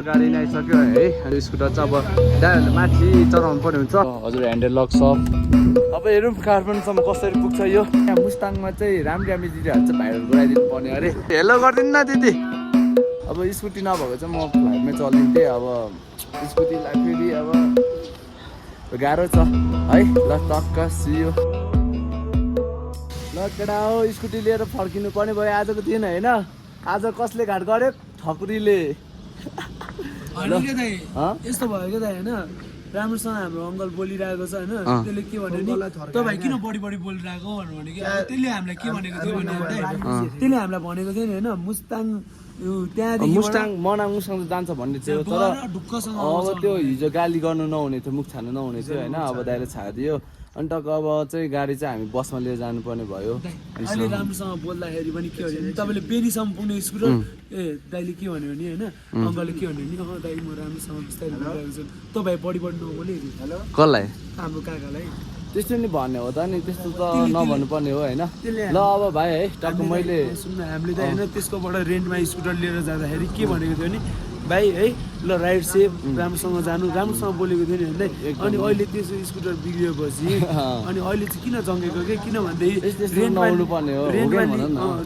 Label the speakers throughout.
Speaker 1: गाडी आइसक्यो है अनि स्कुटर चाहिँ अब ड्राइभरले माथि चढाउनु पर्ने हुन्छ हजुर ह्यान्डल लक छ अब हेरौँ काठमाडौँसम्म कसरी पुग्छ यो यहाँ मुस्ताङमा चाहिँ राम्रो दिदीहरू चाहिँ भाइरल गराइदिनु पर्ने अरे हेलो गरिदिनु न दिदी अब स्कुटी नभएको चाहिँ म फ्लाइटमै चलिन्थेँ अब स्कुटीलाई फेरि अब गाह्रो छ है ल टक्क सियो ल केटा हो स्कुटी लिएर फर्किनु पर्ने भयो आजको दिन होइन आज कसले घाट गर्यो ठकुरीले
Speaker 2: यस्तो भयो क्या दाइ होइन राम्रोसँग हाम्रो अङ्कल बोलिरहेको छ होइन त्यसले के भन्यो नि तपाईँ किन बढी बोलिरहेको भन्यो कि त्यसले हामीलाई के भनेको थियो भने त्यसले हामीलाई भनेको थियो नि होइन मुस्ताङ
Speaker 1: मुस्ताङ मुस्ताङ जान्छ भन्ने थियो तर अब त्यो हिजो गाली गर्नु नहुने थियो मुख छान्नु नहुने थियो होइन अब दाइले छाडिदियो अनि टक्क अब चाहिँ गाडी चाहिँ हामी बसमा लिएर जानुपर्ने भयो
Speaker 2: अहिले राम्रोसँग बोल्दाखेरि पनि के भन्यो भने तपाईँले बेनीसम्म पुग्ने स्कुटर ए दाइले के भन्यो भने होइन अङ्कलले के भन्यो भने दाइ म राम्रोसँग बिस्तारै बोलिरहेको छु तपाईँ बढी नबोले
Speaker 1: कसलाई
Speaker 2: हाम्रो काकालाई
Speaker 1: त्यस्तो नि भन्ने हो त नि त्यस्तो त नभन्नु पर्ने हो होइन ल अब भाइ है टक्क मैले
Speaker 2: सुन्नु हामीले त होइन त्यसकोबाट रेन्टमा स्कुटर लिएर जाँदाखेरि के भनेको थियो नि भाइ है ल राइड सेफ राम्रोसँग जानु राम्रोसँग बोलेको थियो नि होइन अनि अहिले त्यसो स्कुटर बिग्रिएपछि अनि अहिले चाहिँ किन जङ्गेको कि किन भन्दाखेरि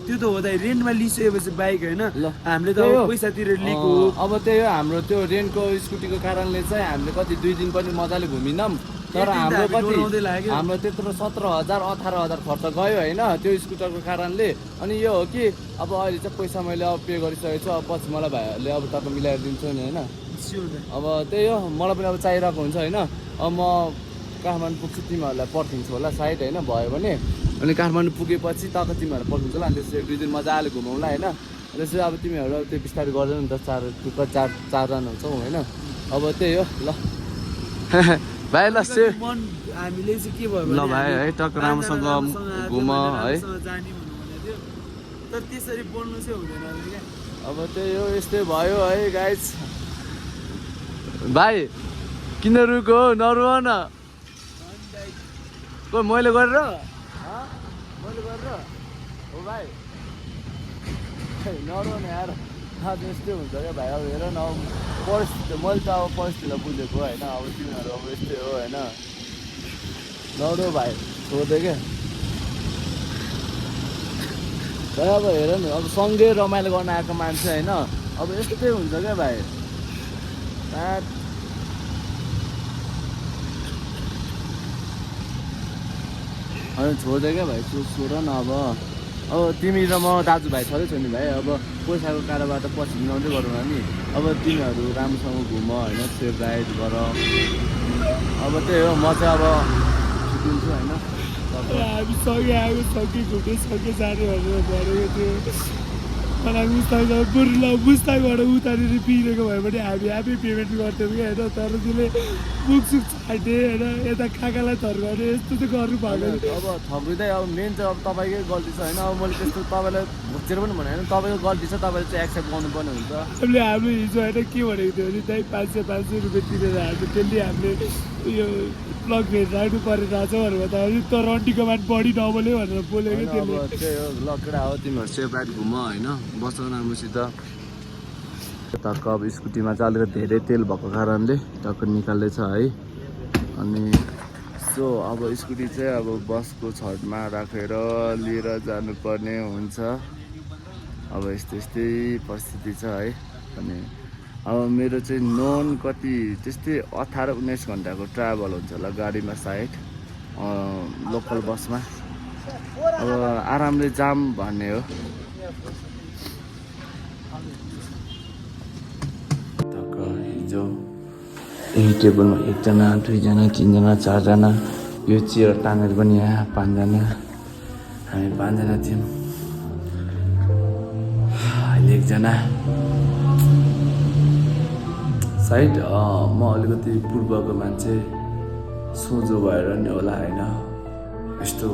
Speaker 2: त्यो त हो त रेन्टमा लिइसकेपछि बाइक होइन हामीले त पैसा तिरेर लिएको
Speaker 1: अब त्यही हो हाम्रो त्यो रेन्टको स्कुटीको कारणले चाहिँ हामीले कति 2 दिन पनि मजाले घुमिनौँ तर हाम्रो कति हाम्रो त्यत्रो 17,000 18,000 खर्च गयो होइन त्यो स्कुटरको कारणले अनि यो हो कि अब अहिले चाहिँ पैसा मैले अब पे गरिसकेको छु अब पछि मलाई भाइहरूले अब तपाईँ मिलाएर दिन्छु नि होइन अब त्यही हो मलाई पनि अब चाहिरहेको हुन्छ होइन अब म काठमाडौँ पुग्छु तिमीहरूलाई पर्खिन्छु होला साइड होइन भयो भने अनि काठमाडौँ पुगेपछि तक तिमीहरू पर्खिन्छ होला अनि त्यसो 1-2 दिन मजाले घुमाउँला होइन त्यसो अब तिमीहरू त्यो बिस्तारै गर्दैन नि त चारजना हुन्छौ होइन अब त्यही हो ल भाइ ल
Speaker 2: हामीले चाहिँ के भयो
Speaker 1: ल भाइ है टक्क राम्रोसँग घुम है
Speaker 2: तर त्यसरी बोल्नु चाहिँ हुँदैन क्या
Speaker 1: अब त्यही हो यस्तै भयो है गाइज भाइ किन रुको नरुव न को मैले गरेर हो भाइ नरुव न यार आज यस्तै हुन्छ क्या भाइ अब हेर न परिस्थिति मैले त अब परिस्थितिलाई बुझेको होइन अब तिमीहरू अब यस्तै हो होइन नरो भाइ सोधेँ क्या भाइ अब हेर न अब सँगै रमाइलो गर्न आएको मान्छे होइन अब यस्तै हुन्छ क्या भाइ अनि छोड्दै क्या भाइ सोध न अब तिमी र म दाजुभाइ छँदै छ नि भाइ अब पैसाको कारोबार त पछि मिलाउँदै गरौँ नि अब तिमीहरू राम्रोसँग घुम होइन सेफ राइड गर अब त्यही हो म चाहिँ अब छुट्टिन्छु होइन
Speaker 2: हामी सँगै आएको सँगै घुम्दै सँगै जाने भनेर भनेको थियो मलाई मुस्ताङबाट उतारेर पिरेको भयो भने हामी आफै पेमेन्ट गर्थ्यौँ क्या होइन तर त्यसले मुखसुख छाटे होइन यता काकालाई थर्काउने यस्तो चाहिँ गर्नु भएको
Speaker 1: अब थपिँदै अब मेन चाहिँ अब तपाईँकै गल्ती छ होइन अब मैले त्यस्तो तपाईँलाई भुचेर पनि भने होइन तपाईँको गल्ती छ तपाईँले चाहिँ एक्सेप्ट गर्नुपर्ने हुन्छ
Speaker 2: हामीले हाम्रो हिजो होइन के भनेको थियो भने दाइ 500 रुपियाँ तिरेर हाम्रो त्यसले हामीले उयो प्लग भेट राख्नु परेर रहेछ भनेर भन्दाखेरि त रन्टीको बाट बढी नबोल्यो भनेर बोलेको
Speaker 1: त्यसले त्यही हो लकडा हो तिमीहरू सेफ राइड घुम होइन बस राम्रोसित टक्क अब स्कुटीमा चाहिँ अलिकति धेरै तेल भएको कारणले टक्क निकाल्दैछ है अनि सो अब स्कुटी चाहिँ अब बसको छतमा राखेर लिएर जानुपर्ने हुन्छ अब यस्तै परिस्थिति छ है अनि अब मेरो चाहिँ नन कति त्यस्तै 18-19 घन्टाको ट्राभल हुन्छ होला गाडीमा सायद लोकल बसमा अब आरामले जाम भन्ने हो हिजो यही टेबलमा 1 जना 2 जना 3 जना 4 जना यो चेयर टाँगेर पनि यहाँ 5 जना हामी 5 जना थियौँ अहिले 1 जना सायद म अलिकति पूर्वको मान्छे सोझो भएर नि होला होइन यस्तो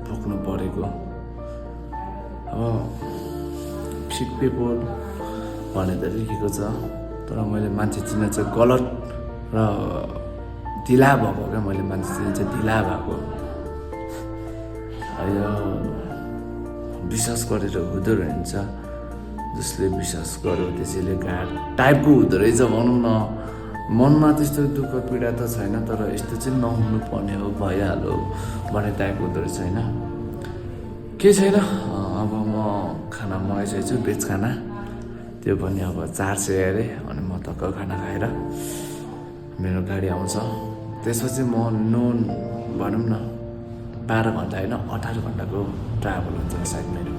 Speaker 1: भोग्नु परेको अब सिट पेपर भने त लेखेको छ तर मैले मान्छे चिन्न चाहिँ गलत र ढिला भएको क्या मैले मान्छे चिन्न चाहिँ ढिला भएको विश्वास गरेर हुँदो रहन्छ जसले विश्वास गर्यो त्यसैले गाड टाइपको हुँदो रहेछ भनौँ न। मनमा त्यस्तो दुःख पीडा त छैन तर यस्तो चाहिँ नहुनु पर्ने हो भइहाल्यो भन्ने टाइपको हुँदो रहेछ होइन। केही छैन, अब म खाना मगाइसकेको छु भेज खाना, त्यो पनि अब 400 अरे। अनि म टक्क खाना खाएर मेरो गाडी आउँछ, त्यसपछि म नोन भनौँ न 12 घन्टा होइन 18 घन्टाको ट्राभल हुन्छ सायद मेरो,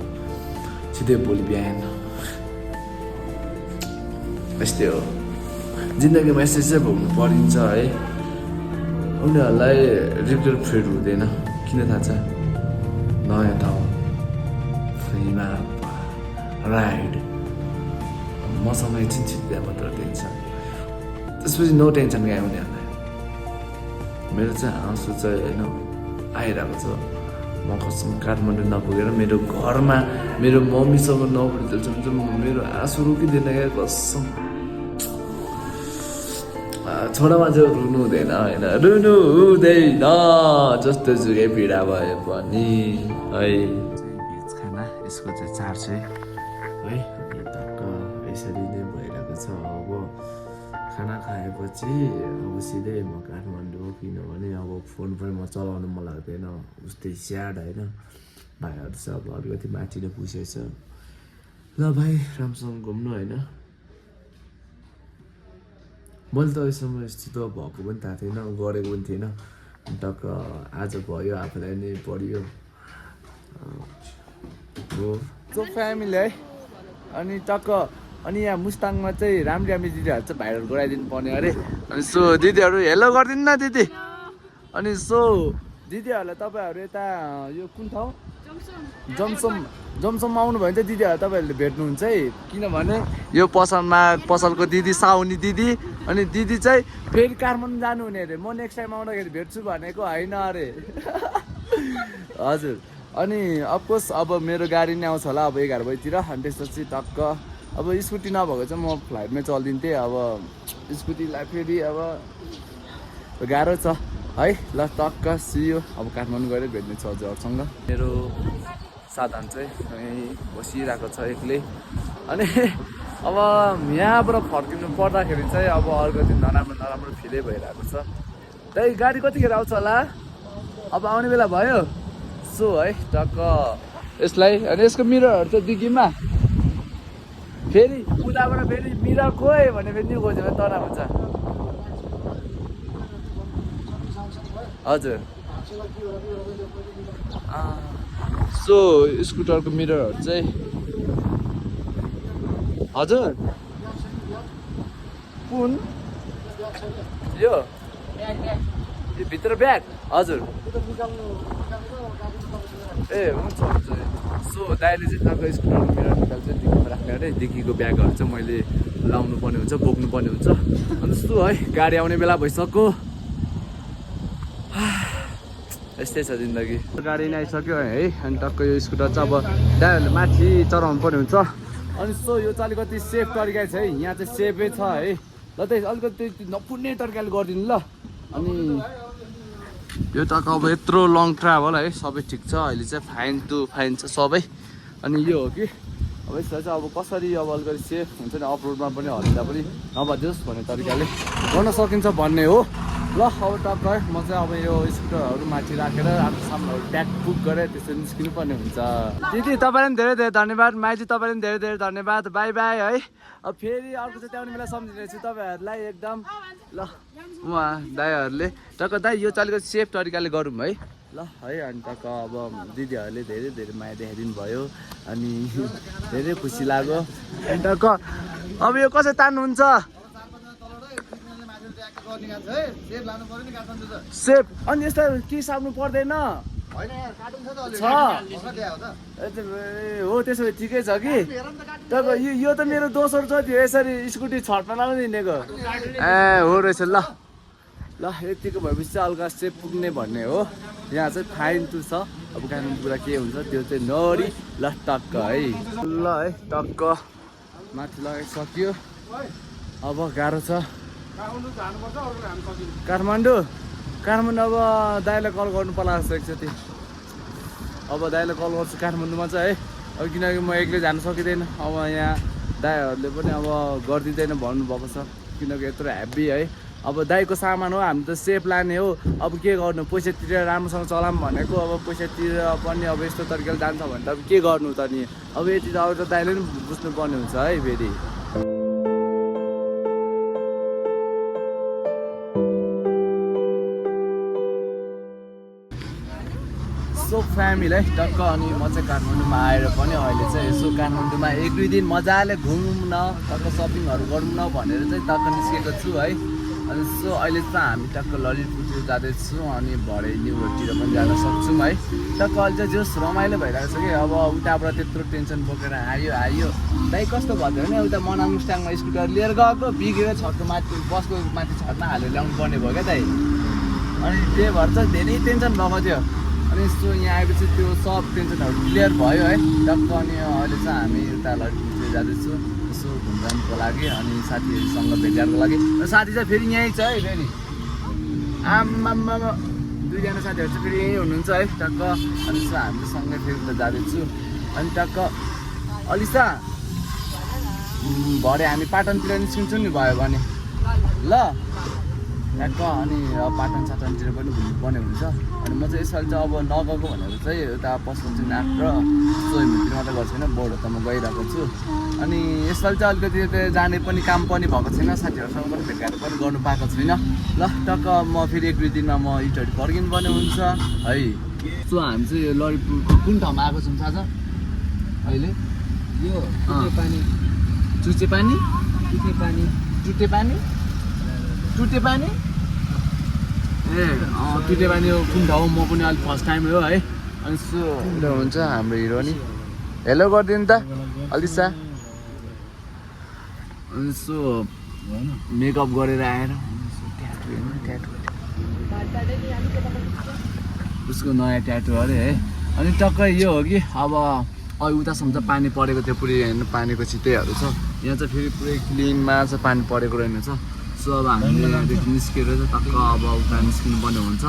Speaker 1: सिधै भोलि बिहान। यस्तै हो जिन्दगीमा, यस्तै चाहिँ भोग्नु परिन्छ है। उनीहरूलाई रिग्रेट फेड हुँदैन, किन थाहा छ? नयाँ ठाउँ फ्रीमा राइड, मसँग एकछिन छिट्या मात्र टेन्सन, त्यसपछि नो टेन्सन क्या उनीहरूलाई। मेरो चाहिँ आँसु चाहिँ होइन आइरहेको छ। म कसम काठमाडौँ नपुगेर मेरो घरमा मेरो मम्मीसँग नपुगेपछि चाहिँ मेरो आँसु रोकिँदैन क्या कसम। छोरा मान्छे रुनु हुँदैन होइन, रुनु हुँदैन जस्तो जुकै पीडा भए पनि है। भेज खाना यसको चाहिँ 400 है। टक्क यसरी नै भइरहेको छ। अब खाना खाएपछि अब सिधै म काठमाडौँ, किनभने अब फोन पनि म चलाउनु मन लाग्दैन, उस्तै स्याड होइन। भाइहरू चाहिँ अब अलिकति माथि नै पुगेछ। ल भाइ राम्रोसँग घुम्नु होइन। मैले त अहिलेसम्म यस्तो त भएको पनि थाहा थिएन, गरेको पनि थिएन। टक्क आज भयो, आफूलाई नै पढ्यो हो फ्यामिली है। अनि टक्क अनि यहाँ मुस्ताङमा चाहिँ राम्रो दिदीहरू चाहिँ भाइरल गराइदिनु पर्ने अरे। अनि सो दिदीहरू हेलो गरिदिनु न दिदी। अनि सो दिदीहरूलाई तपाईँहरू यता यो कुन ठाउँ जमसममा आउनुभयो भने चाहिँ दिदीहरू तपाईँहरूले भेट्नुहुन्छ है। किनभने यो पसलको दिदी साउनी दिदी, अनि दिदी चाहिँ फेरि काठमाडौँ जानुहुने अरे। म नेक्स्ट टाइम आउँदाखेरि भेट्छु भनेको होइन अरे। हजुर। अनि अफकोर्स अब मेरो गाडी नै आउँछ होला अब 11 बजीतिर। अनि त्यसपछि टक्क अब स्कुटी नभएको चाहिँ म फ्लाइटमै चलिदिन्थेँ। अब स्कुटीलाई फेरि अब गाह्रो छ है। ल टक्क सियो अब काठमाडौँ गएर भेट्ने छ हजुरहरूसँग। मेरो साधन चाहिँ यहीँ बसिरहेको छ एक्लै। अनि अब यहाँबाट फर्किनु पर्दाखेरि चाहिँ अब अर्को दिन नराम्रो फिलै भइरहेको छ। त्यही गाडी कतिखेर आउँछ होला? अब आउने बेला भयो। सो है टक्क यसलाई, अनि यसको मिररहरू चाहिँ डिग्गीमा फेरि उताबाट फेरि मिरर खोइ भने फेरि न्यु खोज्यो भने तनाव हुन्छ। हजुर। सो स्कुटरको मिररहरू चाहिँ हजुर कुन यो भित्र ब्याग हजुर ए हुन्छ हुन्छ। सो दाइले चाहिँ टक्क स्कुटरको मिरर निकाल्छ डिक्कीमा राख्ने अरे। डिक्कीको ब्यागहरू चाहिँ मैले लाउनु पर्ने हुन्छ, बोक्नु पर्ने हुन्छ। अनि जस्तो है गाडी आउने बेला भइसक्यो। यस्तै छ जिन्दगी। गाडी नै आइसक्यो है। अनि टक्क यो स्कुटर चाहिँ अब दाइहरूले माथि चढाउनु पर्ने हुन्छ। अनि सो यो चाहिँ अलिकति सेफ तरिका छ है, यहाँ चाहिँ सेफै छ है। ल त्यही अलिकति नपुग्ने तरिकाले गरिदिनु ल। अनि यो टक्क अब यत्रो लङ ट्राभल है, सबै ठिक छ अहिले चाहिँ, फाइन छ सबै। अनि यो हो कि अब यसलाई चाहिँ अब कसरी अब अलिकति सेफ हुन्छ नि, अफरोडमा पनि हल्दा पनि नभइदियोस् भन्ने तरिकाले गर्न सकिन्छ भन्ने हो। ल अब टक्क है म चाहिँ अब यो स्कुटरहरू माथि राखेर आफ्नो सामानहरू ट्याग बुक गरेर त्यसरी निस्किनु पर्ने हुन्छ। दिदी तपाईँलाई पनि धेरै धेरै धन्यवाद, माइजी तपाईँलाई पनि धेरै धेरै धन्यवाद। बाई बाई है। अब फेरि अर्को चाहिँ त्याउने बेला सम्झिरहेछु तपाईँहरूलाई एकदम। ल उहाँ दाइहरूले टक्क दाइ यो चाहिँ अलिकति सेफ तरिकाले गरौँ है। ल है। अनि टक्क अब दिदीहरूले धेरै धेरै माया देखाइदिनु भयो अनि धेरै खुसी लाग्यो। अनि टक्क अब यो कसरी तान्नुहुन्छ? सेफ। अनि यस्तो के साप्नु पर्दैन छ? हो त्यसो भए ठिकै छ कि। तपाईँ यो त मेरो दोस्रो चोटि यसरी स्कुटी छटमा लानु दिनेको। ए हो रहेछ। ल ल यतिको भएपछि चाहिँ हल्का सेफ पुग्ने भन्ने हो। यहाँ चाहिँ फाइन टु छ। अब कानुन कुरा के हुन्छ त्यो चाहिँ नरी। ल टक्क है। ल है टक्क माथि लगाइसक्यो। अब गाह्रो छ काठमाडौँ अब दाइलाई कल गर्नु पर्ला जस्तो एकचोटि। अब दाइलाई कल गर्छु काठमाडौँमा चाहिँ है। अब किनकि म एक्लै जानु सकिँदैन। अब यहाँ दाइहरूले पनि अब गरिदिँदैन भन्नुभएको छ किनकि यत्रो हेभी है। अब दाइको सामान हो, हामी त सेफ लाने हो। अब के गर्नु, पैसा तिरेर राम्रोसँग चलाऊँ भनेको, अब पैसा तिरेर पनि अब यस्तो तरिकाले जान्छ भने त अब के गर्नु त नि। अब यति त अब त दाइले पनि बुझ्नुपर्ने हुन्छ है फेरि। सो फ्यामिली है टक्क अनि म चाहिँ काठमाडौँमा आएर पनि अहिले चाहिँ यसो काठमाडौँमा 1-2 दिन मजाले घुमौँ न, टक्क सपिङहरू गरौँ न भनेर चाहिँ टक्क निस्केको छु है। अनि सो अहिले चाहिँ हामी टक्क ललितपुरतिर जाँदैछौँ अनि भरे न्यु रोडतिर पनि जान सक्छौँ है। टक्क अहिले चाहिँ जस रमाइलो भइरहेको छ कि अब उताबाट त्यत्रो टेन्सन बोकेर आयो दाइ कस्तो भयो भने उता मनाङ मुस्टाङमा स्कुटर लिएर गएको बिग्रेर छतको माथि बसको माथि छतमा हालेर ल्याउनु पर्ने भयो क्या दाइ। अनि त्यही भएर चाहिँ धेरै टेन्सन भएको थियो। अनि यस्तो यहाँ आएपछि त्यो सब टेन्सनहरू क्लियर भयो है टक्क। अनि अहिले चाहिँ हामी उता ललितपुरतिर जाँदैछौँ यसो घुमघामको लागि अनि साथीहरूसँग भेटघाटको लागि। र साथी चाहिँ फेरि यहीँ छ है फेरि, आम्मामा 2जना साथीहरू चाहिँ फेरि यहीँ हुनुहुन्छ है टक्क। अनि सो हामीसँगै फेरि उता जाँदैछु। अनि टक्क अलिसा भरे हामी पाटनतिर निस्किन्छौँ नि भयो भने ल टक्क। अनि पाटन साटनतिर पनि घुम्नुपर्ने हुन्छ। अनि म चाहिँ यसपालि चाहिँ अब नगएको भनेर चाहिँ उता पशुपति नाथ र सोहिमतिर मात्रै गर्छु होइन, बोर्ड त म गइरहेको छु। अनि यसपालि चाहिँ अलिकति त्यो जाने पनि काम पनि भएको छैन, साथीहरूसँग पनि भेटघाट पनि गर्नु पाएको छुइनँ। ल टक्क म फेरि 1-2 दिनमा म इटहरू फर्किनुपर्ने हुन्छ है। सो हामी चाहिँ यो ललितपुरको कुन ठाउँमा आएको छौँ थाहा छ अहिले?
Speaker 3: यो पानी
Speaker 1: चुचे पानी
Speaker 3: टुटे पानी
Speaker 1: टुटे पानी ए टुटे पानी हो कुन ठाउँ, म पनि अलिक फर्स्ट टाइम हो है। अनि सो हुन्छ हाम्रो हिरो नि हेलो गरिदिनु त अलिसा। अनि सो मेकअप गरेर आएर उसको नयाँ ट्याटु अरे है। अनि टक्कै यो हो कि अब उतासम्म चाहिँ पानी परेको थियो पुरै हेर्नु, पानीको छिटैहरू छ यहाँ चाहिँ फेरि पुरै क्लिनमा चाहिँ पानी परेको रहेनछ। सो अब हामीले यहाँदेखि निस्केर चाहिँ टक्क अब उता निस्किनु पर्ने हुन्छ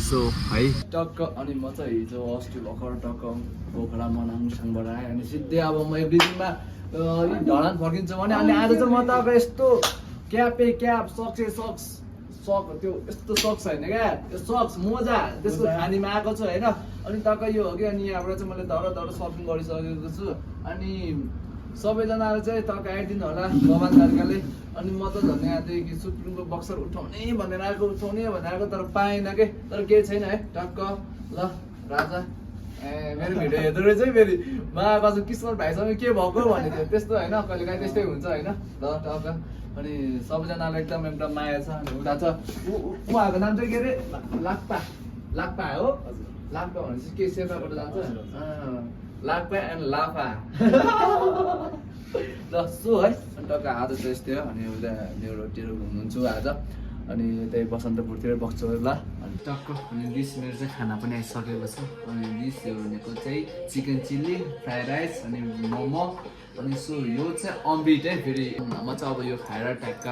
Speaker 1: सो है टक्क। अनि म चाहिँ हिजो अस्ति भर्खर टक्क पोखरा मनाङसँगबाट आएँ। अनि सिधै अब म 1-2 दिनमा ढलान फर्किन्छु भने अनि आज चाहिँ म त अब यस्तो क्याप सक्स त्यो यस्तो सक्स होइन क्या, त्यो सक्स मोजा त्यसको खानीमा आएको छु होइन। अनि टक्क यो हो कि अनि यहाँबाट चाहिँ मैले धर सपिङ गरिसकेको छु। अनि सबैजनाले चाहिँ टक्क आइदिनु होला गमान तरिकाले। अनि म त झन् यहाँदेखि सुप्रिमको बक्सर उठाउने भनेर आएको तर पाएन के, तर केही छैन है टक्क। ल राजा मेरो भिडियो हेर्दो रहेछ है फेरि महाकाज किस्मत भाइसँग के भएको भने थियो त्यस्तो होइन, कहिले काहीँ त्यस्तै हुन्छ होइन। ल टक्क अनि सबैजनालाई एकदम माया छ। अनि उता छ उहाँको नाम चाहिँ के अरे लाक्पा हो, लाक्पा भनेपछि के सेर्पाबाट जान्छ लाक्पा एन्ड लाफा ल सो है। अनि टक्क आज चाहिँ यस्तै हो। अनि उता न्यु रोडतिर घुम्नुहुन्छ आज अनि त्यही बसन्तपुरतिर बस्छु ल। अनि टक्क अनि डिस मेरो चाहिँ खाना पनि आइसकेको छ। अनि डिस यो भनेको चाहिँ चिकन चिल्ली, फ्राइड राइस अनि मोमो। अनि सो यो चाहिँ अम्बिट है। फेरि म चाहिँ अब यो खाएर ट्याक्क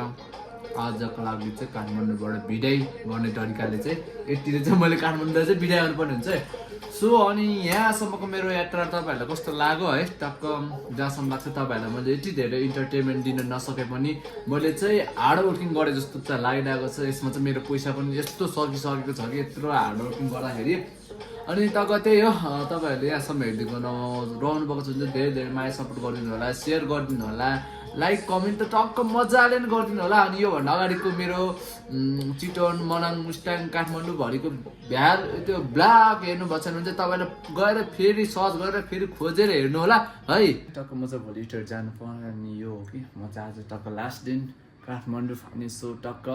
Speaker 1: आजको लागि चाहिँ काठमाडौँबाट बिदाइ गर्ने तरिकाले चाहिँ यतिले चाहिँ मैले काठमाडौँबाट चाहिँ बिदाइ गर्नुपर्ने हुन्छ है। सो अनि यहाँसम्मको मेरो यात्रा तपाईँहरूलाई कस्तो लाग्यो है टक्क जहाँसम्म लाग्छ तपाईँहरूलाई मैले यति धेरै इन्टरटेनमेन्ट दिन नसके पनि मैले चाहिँ हार्ड वर्किङ गरे जस्तो चाहिँ लागिरहेको छ। यसमा चाहिँ मेरो पैसा पनि यस्तो सकिसकेको छ कि यत्रो हार्ड वर्किङ गर्दाखेरि। अनि टक्क त्यही हो, तपाईँहरूले यहाँसम्म हेरिदिएको रहनु भएको छ भने धेरै माया सपोर्ट गरिदिनु होला, सेयर गरिदिनु होला, लाइक कमेन्ट त टक्क मजाले नै गरिदिनु होला। अनि योभन्दा अगाडिको मेरो चितवन मनाङ मुस्ताङ काठमाडौँभरिको भ्यार त्यो ब्लग हेर्नुभएको छैन भने चाहिँ तपाईँले गएर फेरि सर्च गरेर फेरि खोजेर हेर्नु होला है। टक्क म चाहिँ भोलि इन्टर जानु पर्ने अनि यो हो कि म चाहिँ आज टक्क लास्ट दिन काठमाडौँ। अनि सो टक्क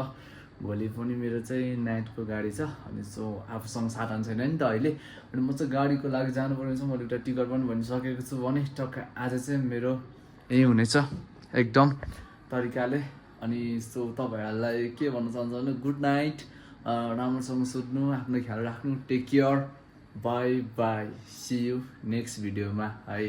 Speaker 1: भोलि पनि मेरो चाहिँ नाइटको गाडी छ। अनि सो आफूसँग साधन छैन नि त अहिले। अनि म चाहिँ गाडीको लागि जानुपर्ने छ, मैले एउटा टिकट पनि भनिसकेको छु भने टक्क आज चाहिँ मेरो यही हुनेछ एकदम तरिकाले। अनि सो तपाईँहरूलाई के भन्न चाहन्छु भने गुड नाइट, राम्रोसँग सुत्नु, आफ्नो ख्याल राख्नु, take care, bye bye, see you next भिडियोमा है।